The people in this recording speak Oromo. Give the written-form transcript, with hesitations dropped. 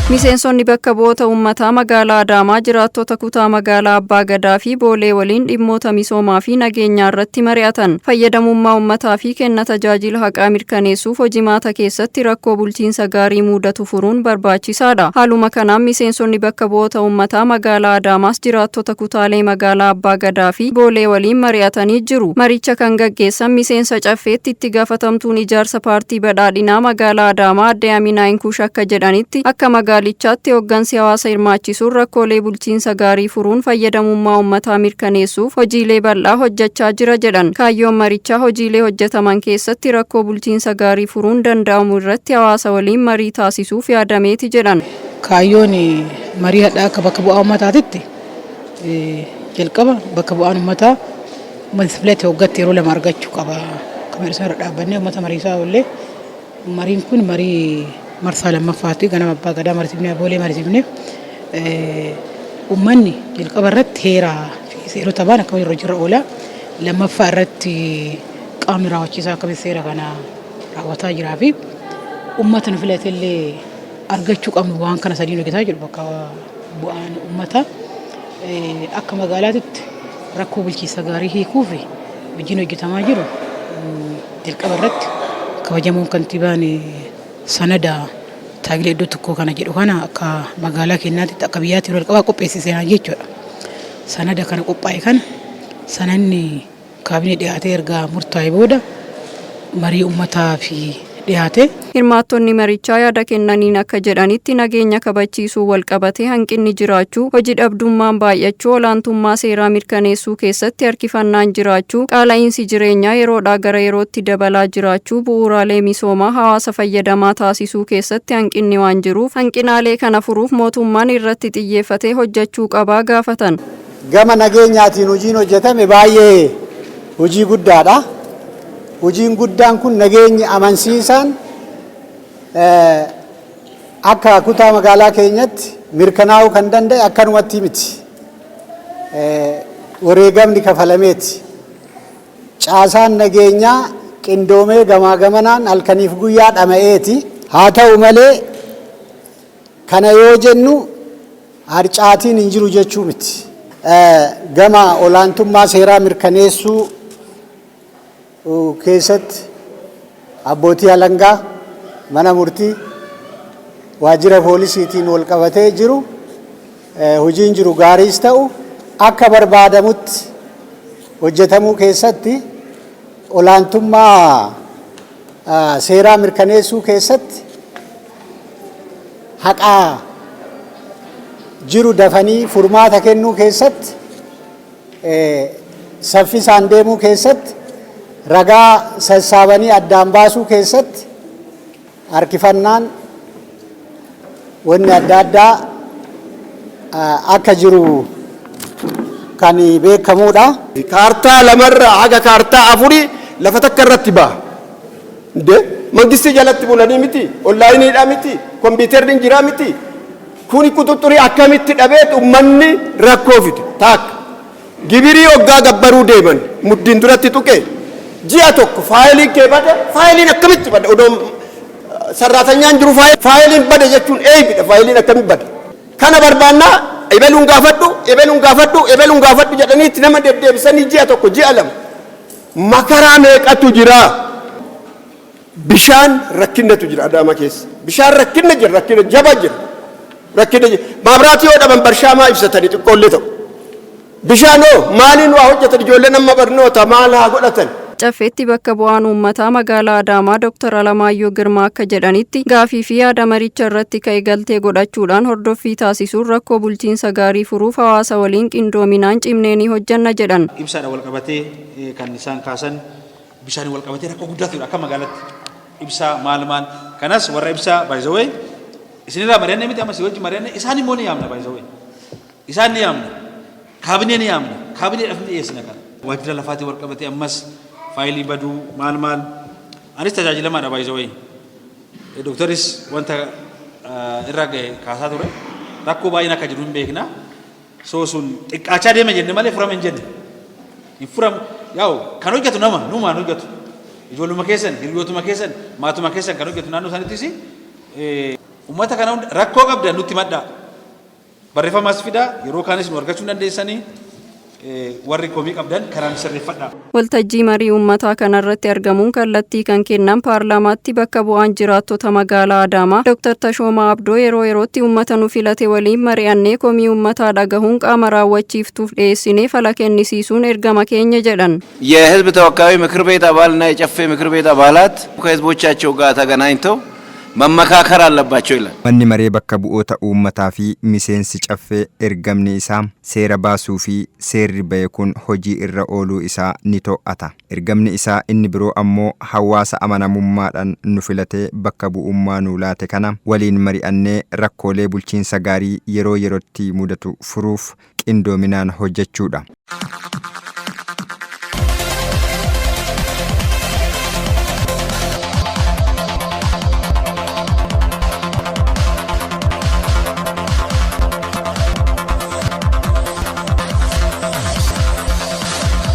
Miseensonni bakka bu'oota uummataa magaalaa Adaamaa jiraattota kutaa magaalaa Abbaa Gadaa fi Boolee waliin dhimmoota misoomaa fi nageenyaa irratti mari'atan. Fayyadamummaa uummataa fi kenna tajaajila haqaa mirkaneessuuf hojimaata keessatti rakkoo bulchiinsa gaarii mudatu furuun barbaachisaadha. Haaluma kanaan miseensonni bakka bu'oota uummataa magaalaa Adaamaas jiraattota kutaalee magaalaa Abbaa Gadaa fi Boolee waliin mari'atanii jiru. Maricha kan gaggeessan miseensa caffeetti itti gaafatamtuun ijaarsa paartii badhaadhinaa magaalaa Adaamaa adde Aminaa Inkuush akka jedhanitti, akka magaalichaatti hooggansi hawaasa hirmaachisuun rakkoolee bulchiinsa gaarii furuun fayyadamummaa uummataa mirkaneessuuf hojiilee bal'aa hojjechaa jira jedhan. Kaayyoon marichaa hojiilee hojjetaman keessatti rakkoo bulchiinsa gaarii furuun danda'amu irratti hawaasa waliin marii taasisuuf yaadameeti jedhan. Kaayyoon marii hadhaa akka bakka bu'aa uummataatitti, jalqaba bakka bu'aan uummataa uummata filate hoggatti yeroo lama argachuu qaba. Kan isaa irra dhaabbannee uummata mariisaa oollee, mariin kun marii marsaa lammaffaatti. Ganama Abbaa Gadaa mariisifnee, Boolee mariisifnee, uummanni jalqaba irratti heeraa fi seerota ba'an akka irra jira oola. Lammaffaa irratti qaamni raawwachiisaa akkamitti seera kana raawwataa jiraa fi uummata nu filate illee argachuu qabnu, waan kana sadiin hojjetaa jiru bakka bu'aan uummataa. Akka magaalaatitti rakkoo bulchiinsa gaarii hiikuu fi hojiin hojjetamaa jiru, jalqaba irratti kabajamoon kantiibaan sanada tajaajila iddoo tokkoo kana jedhu kana akka magaalaa keenyaatti, akka biyyaatti yeroo jalqabaa qopheessise jechuudha. Sanada kana qophaa'e kana sanadni kaabinee dhiyaatee erga murtaa'e booda marii uummataa fi dhiyaate. Hirmaattonni marichaa yaada kennaniin akka jedhanitti, nageenya kabachiisuu walqabatee hanqinni jiraachuu, hojii dhabdummaan baay'achuu, olaantummaa seeraa mirkaneessuu keessatti harkifannaan jiraachuu, qaala'iinsi jireenyaa yeroodhaa gara yerootti dabalaa jiraachuu, bu'uuraalee misoomaa hawaasa fayyadamaa taasisuu keessatti hanqinni waan jiruuf, hanqinaalee kana furuuf mootummaan irratti xiyyeeffatee hojjechuu qabaa gaafatan. Gama nageenyaatiin hojiin hojjetame baay'ee hojii guddaadha. Hojiin guddaan kun nageenyi amansiisaan akka kutaa magaalaa keenyatti mirkanaa'uu kan danda'e akkanumatti miti. Wareegamni kafalameeti. Caasaan nageenyaa qindoomee gamaa gamanaan halkaniif guyyaa dhama'eeti. Haa ta'u malee, kana yoo jennu harcaatiin hin jiru jechuu miti. Gama olaantummaa seeraa mirkaneessuu keessatti abbootii alangaa, mana murtii, waajjira poolisiitiin wal qabatee jiru, hojiin jiru gaariis ta'u, akka barbaadamutti hojjetamuu keessatti, olaantummaa seeraa mirkaneessuu keessatti, haqaa jiru dafanii furmaata kennuu keessatti, saffisaan deemuu keessatti, ragaa sassaabanii addaan baasuu keessatti harkifannaan wanni adda addaa akka jiru kan beekamuudha. Kaartaa lamarraa haga kaartaa afurii lafa takka irratti baha. Inde mangistii jalatti bulanii miti, onlaayiniidha miti, kompiitarri hin jiraa miti. Kuni quxuxurii akkamitti dhabeet ummanni rakkoo fide taakka. Gibirii hoggaa gabbaruu deeman muddiin duratti tuqe ji'a tokko faayiliin kee bade. Faayiliin akkamitti bade? Odoo sarraatanyaan jiru faayiliin bade jechuun eeybidha. Faayiliin akkamitti bade? Kana barbaannaa, ebeluun gaafadhu, ebeluun gaafadhu, ebeluun gaafadhu jedhanii itti nama deddeebisanii ji'a tokko, ji'a 2, makaraa meeqatu jira. Bishaan rakkinnatu jira Adaama keessa. Bishaan rakkinna jira, rakkina jaba jira. Rakkina jira. Maabiraatii yoo dhaban barshaamaa ibsatanii xiqqoollee ta'u. Bishaan hoo maaliin waa hojjetan? Ijoolleen amma barnoota maal haa godhatan? Caffeetti bakka bu'aan uummataa magaalaa Adaamaa Dr. Alamaayyoo Girmaa akka jedhanitti, gaafii fi yaada maricha irratti ka'e galtee godhachuudhaan hordoffii taasisuun rakkoo bulchiinsa gaarii furuuf hawaasa waliin qindoominaan cimnee ni hojjanna jedhan. Ibsaadhaan wal qabatee kan isaan kaasan, bishaan wal qabatee rakkoo guddaatu jira akka magaalaatti. Ibsaa maal maal kanas warra ibsaa, by the way, isinirraa mari'anne miti, amma si wajjin mari'anne, isaan immoo ni yaamna, by the way, isaan ni yaamna, kaabinee ni yaamna, kaabineedhaaf ni dhiyeessina. Kana waajjira lafaatiin wal qabatee ammas faayilii baduu maal maal, anis tajaajilamaadha, by the way, doktoris wanta irra gahe kaasaa ture. Rakkoo baay'een akka jiru hin beekna. So sun xiqqaachaa deema jenne malee furame hin jenne. Hin furamu. Yaa'u kan hojjetu nama numaan hojjetu. Ijoolluma keessan, hiriyootuma keessan, maatuma keessan kan hojjetu naannoo isaaniittis uummata kana hunda rakkoo qabdan nutti maddaa. Barreeffamas fidaa, yeroo kaanis nu argachuu hin dandeessanii, warri komii qabdan karaan sirreeffadhaa. Waltajjii marii uummataa kanarratti argamuun kallattii kan kennan paarlaamaatti bakka bu'aan jiraattota magaalaa Adaamaa Dr. Tashoomaa Abdoo, yeroo yerootti uummata nu filate waliin mari'annee komii uummataa dhagahuun qaama raawwachiiftuuf dhiyeessinee fala kennisiisuun ergama keenya jedhan. የህዝብ ተወካዮች ምክር ቤት አባልና የጨፌ ምክር ቤት አባላት ከህዝቦቻቸው ጋር ተገናኝተው መመካከር አለባቸው ይላል። Manni maree bakka bu'oota uummataa fi miseensi caffee ergamni isaa seera baasuu fi seerri ba'e kun hojii irra ooluu isaa ni to'ata. Ergamni isaa inni biroo ammoo hawaasa amanamummaadhaan nu filatee bakka bu'ummaa nu laate kana waliin mari'annee rakkoolee bulchiinsa gaarii yeroo yerootti mudatu furuuf qindoominaan hojjechuudha.